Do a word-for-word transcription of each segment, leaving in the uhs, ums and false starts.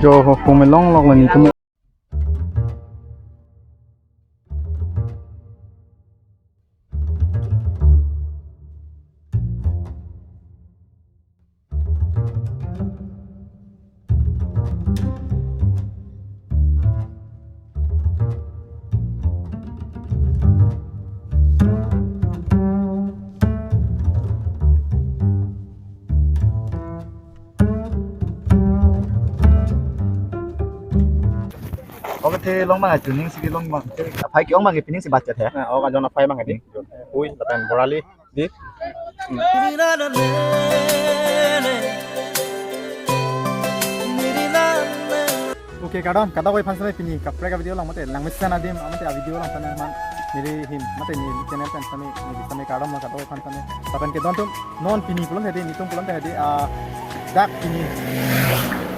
Jo ho kome longlok la netum. Oke, the long bang, tuning si long bang. Aphai ke-ong bang, pining si bachet he. Na, oke, ajon aphai bang, ding. Hui, lapen borali, di. Oke, kardom, kadokave aphan same pini kaprek a-video along mate langmesen adim, mate a-video along same man, neli him, mate neli channel pen same, neli same kardom lo kadokave aphan same. Lapen ke don atum, non pini pulote di, netum pulote di, ah, dak pini.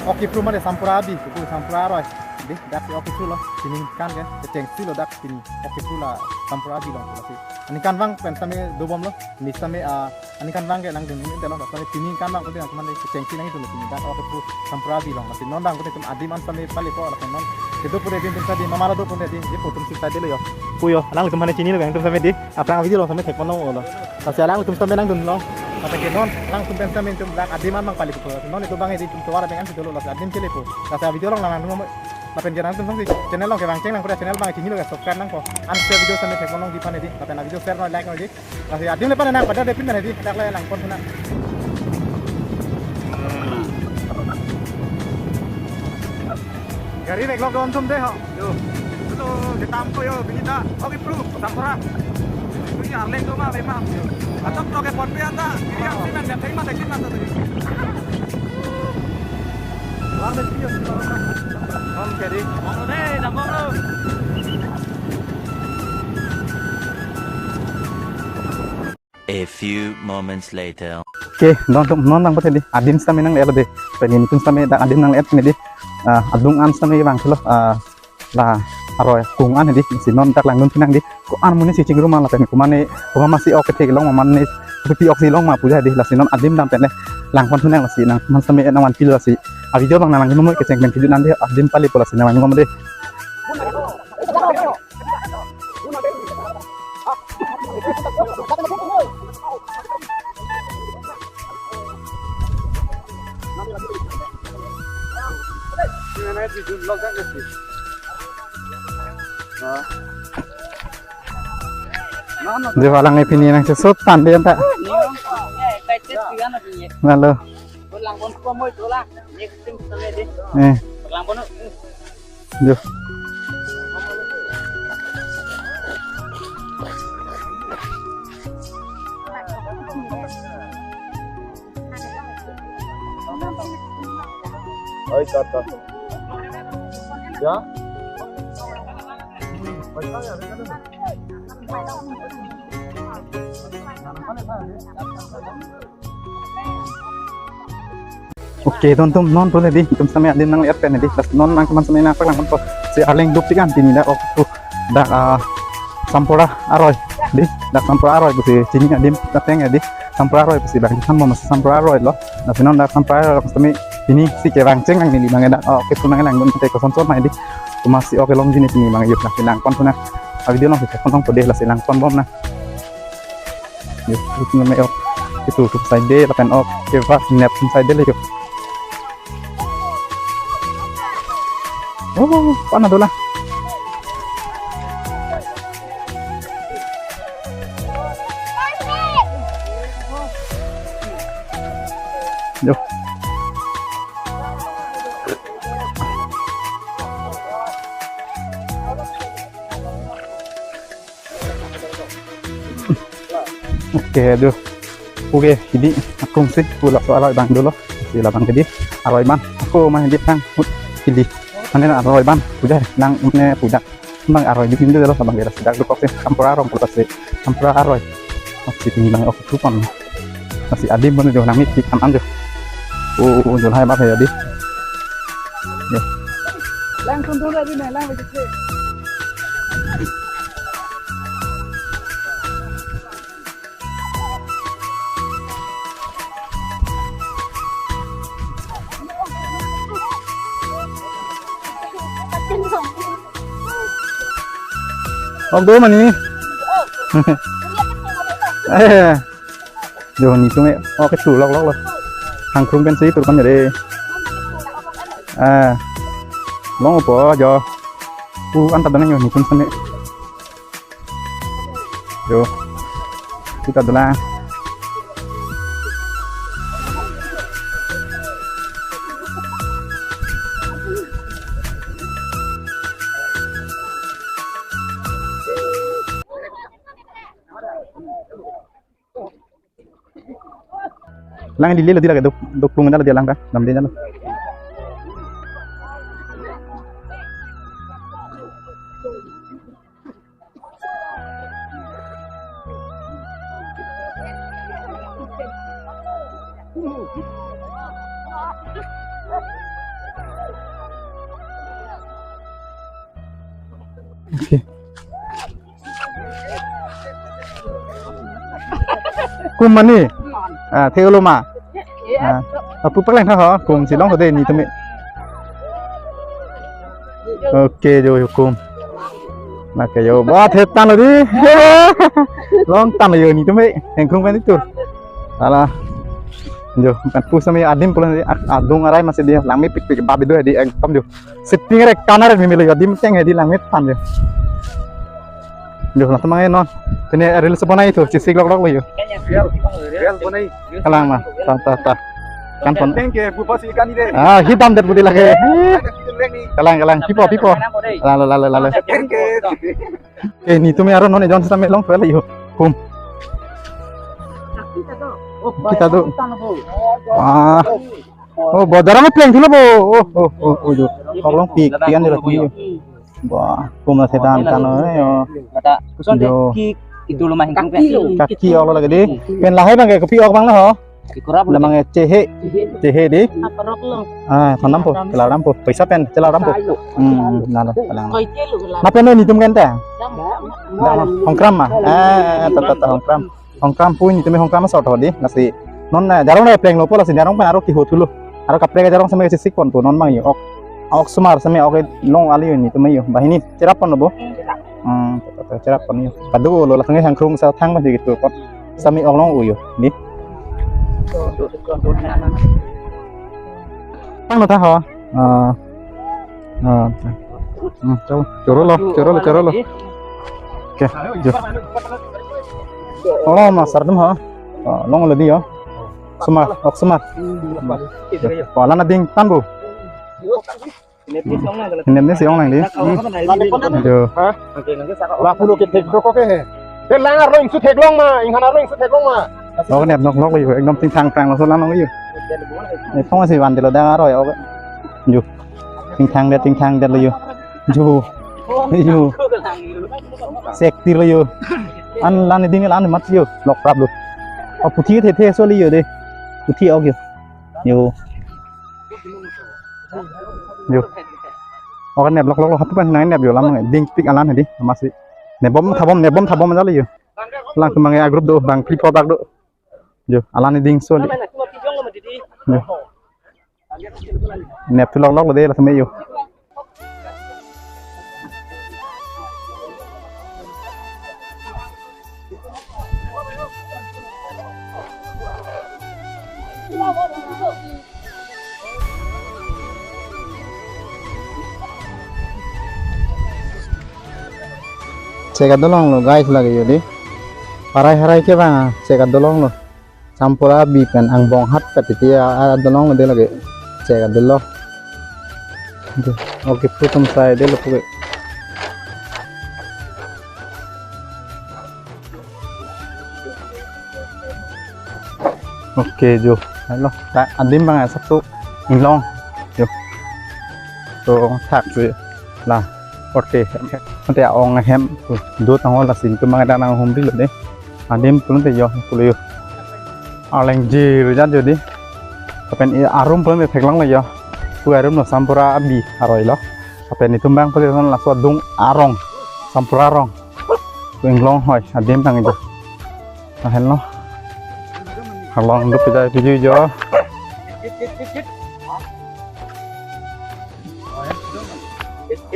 Ok kepru mate Sampura abi, kepu Sampura aroi. Di, dak si ok kepru lo, pini kan ke, kechengsi lo dak pini. Ok kepru la Sampura abi along pulo si. Aningkanvang pen same dobom lo, ne same, ah, aningkanvang ke nangdun un-e lo, same pini aningkanvang pute nangkuman le kechengsi nangdun lo pini dak ok kepru Sampura abi along. Lasi non bang pute netum adim an same palepo, lapen non kedo pute di netum sadi, mama do pute di, di photo si sadi lo yo. Puyo, alanglitum mane chinilo, netum same di, aphrang video along same thekpon lo. Lasi alanglitum same nangdun lo. Lapen ke non, alangtum pen same netum dak adim an bang palepo. Non netum bang di netum tovar bang an si dolo, lasi adim chelepo. Lasi video along nangdun lo. Lapen ke nangtum song si channel along kevang cheng nang pura channel bang chinilo ke subscribe nangpo. An share video same thekpon long di pan di. Lapen a-video share noi, like noi di. Lasi adim le pan nang pada depin di. Dak le langpon puna. Gari veklok don atum de ho. Yo. Hello, ketam ko yo, pini ta. Ok kepru, Sampura. Pini arleng do ma, be ma. Atok tok ke pon pe anta. Ini yang simen, yang terima, terima, terima. Om jadi. Bang, eh, dah bang, bro. A few moments later. Oke, non atum non nang pute di. Adim same nangle-et lo di. Pini netum same dak adim nangle-et pini di. Ah, adung an same bang lo. Ah, la aroi kung an di. Si non dak langdun pinang di. Ko-an amonit si chingrum ma lapen komatne, komat si ok kethek long ma, mane kopi ok si long ma pu ja di, lasi non adim dam pen le langpon thu nang, lasi nangman same nangvanpi lo lasi. A-video bang nang nangdun mo, kecheng pen kejut an di, adim palepo lasi nangvanpi mo di. Jo, alang pini nang sesot tan di anta. Lalu. Eh. Jo. Oi, kata. Ya? Oke, don atum non pule di, netum same adim nangle-et pen di, lasi non nangkeman same nangpaklang ponpo. Si arleng duk tikan pini dak ok kepru dak, ah, Sampura aroi di, dak Sampura aroi pusi chini adim ateng di, Sampura aroi pusi bang than mo, masi Sampura aroi lo. Lasi non dak Sampura aroi same pini si kevang cheng nang neli bang dak ok kepru nanglangdun te koson son nai di. Komat si ok kelong jini pini bang yuk nang pinang pon puna. A-video along si thekpon longpo di, lasi langpon bom nang. Yo, itu namanya ok. Itu tuh side lapen ok. Keva net side le yo. Oh, pana dola. Yo. Oke, aduh. Oke, jadi akung si pulo so aroi bang dolo. Si labang jadi aroi bang. Ako mah jadi bang hut jadi. Mana na aroi bang? Udah nang une pudak. Bang aroi di pintu dolo bang, kira sidak dukok si Sampura arong pulo si Sampura aroi. Oh, si tinggi bang ok kepru pon. Lasi adim pon jo nang mik tik an an jo. Oh, oh, jo hai bak ya di. Ya. Lang tun tun lagi nih, lang lagi. Lok do mani. Eh. Jo, netum me. Oh, ketur lok lok lo. Hangkrung pensi turkon jare. Eh. Longpo jo. Pu anta danang jo netum same. Jo. Kita dolang. Lang lile lo di lake duk duk plung lo di lang ka. Dam di lo. Oke. Kum mani. Ah, thelo ma. Ah, apu pakleng tha ho, kum si long ho de netum me. Oke, jo, jo, kum. Lake jo, ba, thet tan lo di. Long tan lo jo netum me. Hangkrung pen itu. Ala. Jo, kan pu sami adim pulang di, adung arai masih di, langmepikpik babi do di, ekdom jo. Sitting rek kanar mi milo adim teng hedi langmephan jo. Jo, latum mangai non. Pine reels bonai tu, chesik lok lok lo jo. Reels, reels bonai. Kalang ma, ta ta ta. Kan pon. Thank you, bupa si ikan ide. Ah, hitam det budi lake. Kalang, kalang, pipo, pipo. Lalo, lalo, lalo. Thank you. Eh, netum me aro non ejon sitame long pele jo. Kum. Kita tu. Ah. Oh, bo, jarang pleng thulo bo. Oh, oh, oh, oh, jo. Oklong pik, pian jela thulo. Wah, kum la sedan kan, eh, oh. Kata, kuson de Jo. Ki, itu lo mah hingkung Kaki lo. Kaki ok lo lake di. Pen lahai bang ke kopi ok bang lo ho. Ki kurap La lo. Bang ke chehe. Chehe di. Aparok lo. Ah, thanam po, chelar dam po. Paisa pen, chelar dam po. Salo. Hmm, na lo, kalang. Koi telo la. Napa ne netum kan ta? Dam. Dam, hongkram ma. Eh, eh, ta, ta, ta, hongkram. Hongkram pu netum me hongkram sort ho di. Lasi non na jarong na pleng lo po lasi jarong pen aro kihut thulo. Aro kaprek jarong same chesik pon tu non bang jo. Ok. Ok osomar same ok long ali netum me jo. Banghini cherap pon lo bo. Hmm, ta, ta, ta, cherap pon jo. Padu lo latum hangkrung sa thang ma di gitu pon. Same ok long u jo. Di. Tang lo ta ho. Ah. Ah, ta. Hmm, choro, choro lo, choro lo, choro lo. Oke, jo. Oh, masar dum ha. Oh, long lo di jo. Osomar, ok osomar. Jo. Oh, la na ding tan bu. Inem ne si ong lang di. Hmm. Jo. La pulo ke thek do ko ke he. Te lang arlo ingsu theklong ma, inghan arlo ingsu theklong ma. Ok, nep nok nok jo, ekdom tingthang prang lo so lang jo. Eh, phong si van de lo dang aroi, ok. Jo. Tingthang det, tingthang det lo jo. Jo. Jo. Sek tir lo jo. An lan ding lan mat jo, lok prap lo. Oh, puthi the the so li jo de. Puthi ok jo. Jo. Jo. Ok, nep lok lok lo, hatu pen nang nep jo lam, ding pik alan hedi, masi. Nepbom thabom, nepbom thabom jalo jo. Latum mangai a group do, bang phli pho bak do. Jo, alan ding so li. Jo. Nep thu lok lok lo de latum me jo. Chek adolong lo guys lake jo di. Parai harai ke bang chek adolong lo. Sampura bi pen angbong hat patiti a, a, adolong lo de lake. Chek adolong. Oke, putum sai de lo puke. Oke, jo. Halo, ta adim bang asap tu inglong. Jo. To thak tu la. Oke. Nanti ong hem tu do tangol la sing tu bang ada nang hum di lo de. Adim pulo te jo pulo jo. Alang jir jan jo di. Lapen e arum pulo te theklong lo jo. Pu arum lo Sampura abi aroi lo. Lapen itum bang pulo laso adung arong. Sampura arong. Inglong hoi, adim tang ijo. Ahen lo. Along do pejai pejui jo.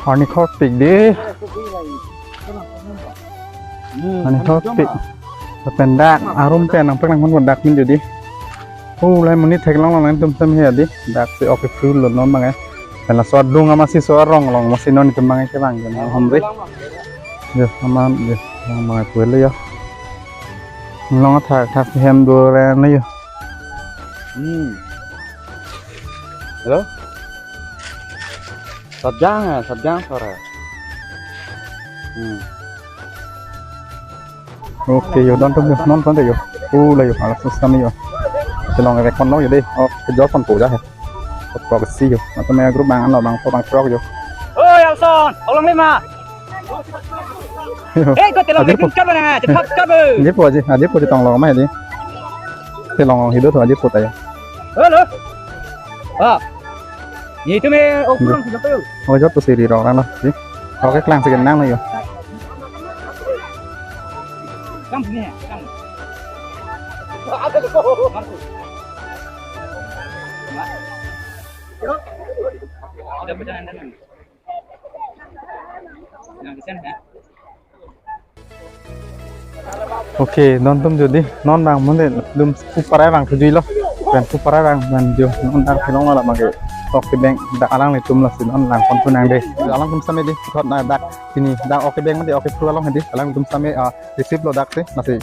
Arni khor pik di. Hmm, Ani thok pi. Lapen dak arum pen nangpek nangkon dak min jodi. Oh, lai monit theklong long nangtum sem he adi. Dak si ok ke-phru lo non bang eh. Pen laso adung amatsi so arong along amatsi non itum bang eh kevang jon hom ri. Yo, aman yo. Bang bang eh puelo yo. Long athak thak hem do re na yo. Hmm. Hello? Sabjang ya, sabjang sore. Hmm. Okay yo, don tum yo, non ton yo. Ula yo, ala susam yo. Chelong rekon lo yo dei. Oh, kejor pon ko ja he. Kok si yo. Atau maya grup bang ano bang po bang prok yo. Oi, Alson, tolong lima. Yo. Eh, kau tolong Aji lima po. Kat mana? Cepat kat. Aji po aji, aji po di tong lo ma di. Tolong hidu tu aji po tayo. Halo. Ah. Ni tu me ok pulang sudah tu. Oh, jor tu siri rong lang lo. Si. Ok, klang si kenang lo yo. Kang sini ya, kang. Kita berjalan dengan. Yang kesian ya. Okay, non tum jodi non bang mun de dum puparai bang tujuilo. Pen puparai bang man jo non dak thelong la mage. Ok kebeng dak alanglitum lasi non lang kon punang de. Alangtum same di thot na dak pini dak ok kebeng mate ok ke-phru along hedi. Alangtum same ah receive lo dak si lasi.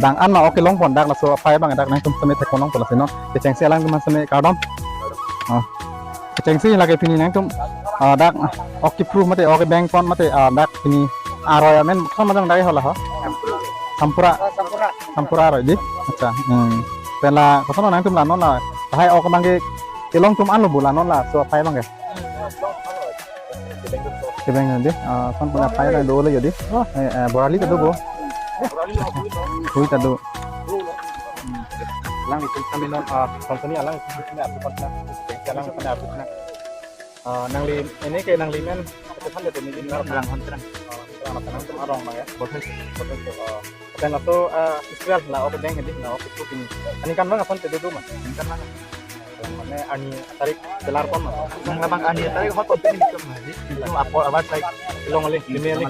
Bang an ma ok kelong pon dak laso aphai bang dak nangtum same thek pon long pon lasi non. Kechengsi alangtum same kardom. Ah. Kechengsi lake pini nangtum ah dak ok ke-phru mate ok kebeng pon mate ah dak pini aroi amen sama jang dak hola ho. Sampura. Sampura. Sampura aroi di. Acha. Hmm. Pen la koson nangtum la non la. Hai ok bang ke kelong tum an lo bu la non laso aphai bang ke. Kebeng di. Ah, son punya aphai la do lo yo di. Eh, eh, borali ta do bo. Hui ta do. Alanglitum same non, ah, company alanglitum same apot na. Alanglitum same apot na. Ah, nangli, ini ke nangli men, itu kan dari ini, ini orang hon terang. Ah, orang apa nang tuh orang ya. Betul, betul. Ah, dan laso, ah, festival la ok kebeng hedi, la ok ke-phru pini. Aningkan bang ason te do ma? Aningkan bang. Mane arni tarik kelar pon ma? Nang labang arni tarik hot pon pini ke ma hedi. Itu apor abar tarik long le, lima le.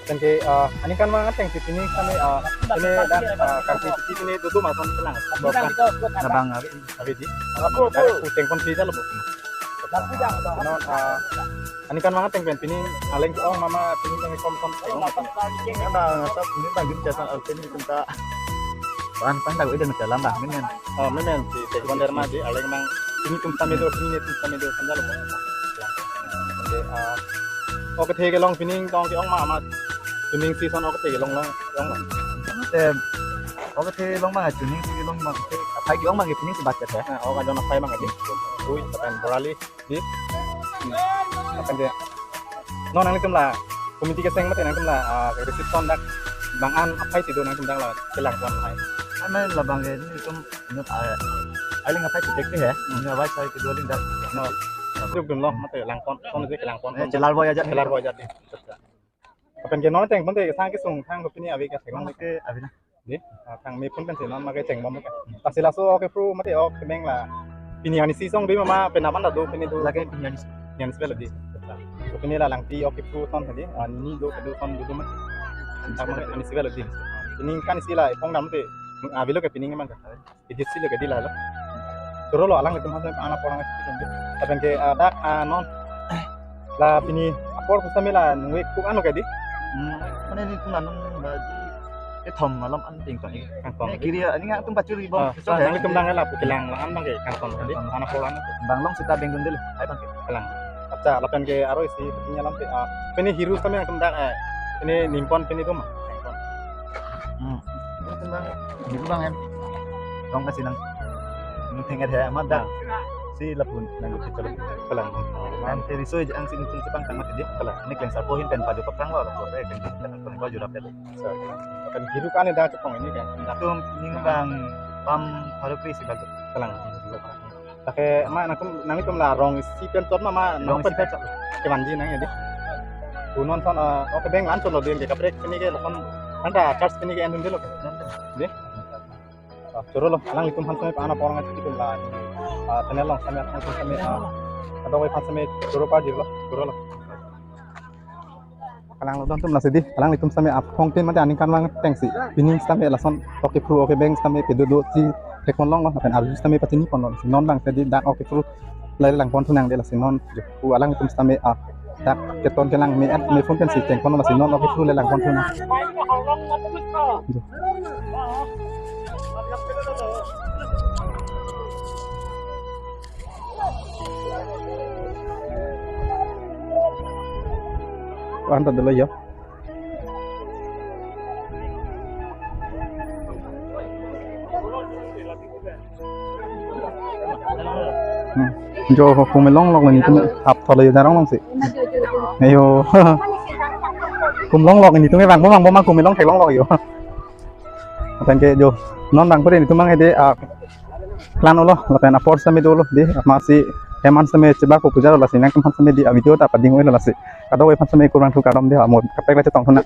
Tangke, ah, aningkan bang ateng si pini same, ah, pini dak, ah, karsi si pini do ma ason kelang. Labang abi. Abi di. Apo, apo. Dak puteng kon si jalo bo. Non, ah, aningkan bang ateng pen pini aleng ke-ong mama pini yang kom kom. Ema ngasa pini bang gin jasa pini kita. Pan pan dak udah macam lambang menen. Oh, menen si tekon derma di aleng bang pini tum same do, pini tum same do, sandal bo. Oke, ah, ok kethe kelong pini tong ke-ong ma amat. Pini si son ok kethe kelong long, long ma. Eh, ok kethe long ma, pini si long ma. Aphai ke-ong ma pini si baca ya. Nah, ok ajon aphai ma di. Ui, pakai borali. Di. Hmm. Apa dia? Non nangtum la committee keseng mate nangtum la, ah, reception dak bang an aphai si do nangtum dak la kelang pon hai. Amen labang ke ini tum inut ai. Ai ling aphai si tek he. Hmm. Ini awai sai kedua ling dak. No. Tuk dun lo mate lang pon. Son je kelang pon. Eh, chelar boy aja. Chelar boy aja di. Apen ke non teng pon te sang kesung thang ko pini ave ke thek non ke ave na. Di, ah, thang me pun pen si non ma kecheng bom ke. Lasi laso ok ke-phru mate ok kebeng la. Pini arni isi song di mama penap an ta do pini do. Lake pini arni isi. Pini arni isi vel di. So pini la lang pi ok ke-phru ton tadi. Ah, ni do kedo ton do do ma. Thang ma arni isi vel di. Pini kan isi la epong dam te. Ah, avelo ke pini ngemang ke. Edit si lo ke di la lo. Choro lo alanglitum hasan ana porang si tum. Apen ke, ah, dak, ah, non. La pini apor pusame la nungwe kuk ano ke di. Hmm, mane ni tum anung ba di. Kethom malom an ting tong. Kangtong. Eh, kiri ani ngang tum pachuri bom. Ah, so, nangtum dang la pu kelang la an bang ke kangtong di. Kangtong. Ana porang. Bang long sita beng dun dulu. Ai bang ke. Kelang. Acha, lapen ke aroi si pini alam pe, ah, pini hiru same nangtum dak, eh. Pini nimpon pini tum. Hmm. Tum bang, hiru bang em. Long kasi nang. Nung thenget he amat dak. Si lapun nang gitu kalau. Kelang. Nang teri so ang sini tum cipang tang mati di. Kelang. Ini kleng sapo hin pen padu paprang lo, lo, eh, kan kan kan jurap ya. So, kan hiru kan ada cepong ini kan. Tum ning bang pam haru kri si bagus. Kelang. Lake ma nangtum nanglitum la rong isi pen chot ma ma rong isi pen chot. Kevan di nang ya di. Punon son, eh, ok kebeng lan chot lo din ke kaprek pini ke lason anta charge pini ke endun de lo ke. Di. Ah, choro lo, alanglitum han same ana porang achi tum la. Ah, channel long same, same, same, ah, adok oi han same choro pa di lo, choro lo. Langlo don atum, lasi dei, alanglitum sitame aphong tin mate aningkanvang atengsi, pini sitame lason ok kepru ok kebeng sitame pado dosi thekponlonglo, lapen arju sitame pachiniponlo. Lasi non abang si dei dak ok kepru le langpon thunang dei, lasi non jo pu alanglitum sitame, ah, dak keton kelang me-et me phone pensi chengponlo, lasi non ok kepru le langpon thunang. Jo. Anta dolo yo. Hmm. Jo, kum elong lok nelitum aptholo yo, darong longsi. Ayo. Kum long lok nelitum vangpo vangpo ma kum elong theklong lok yo. Lapen ke jo, non abang pura nelitum abang dei, ah, klang-olo, lapen apor sitame dolo dei, amatsi hem an sitame chebak po puja lo, lasi nangtum aphan sitame dei, ah, video ta pading-oi lo lasi. Kadokave aphan sitame kurvangthu kardom dei, amo kaprek le chetong thunang.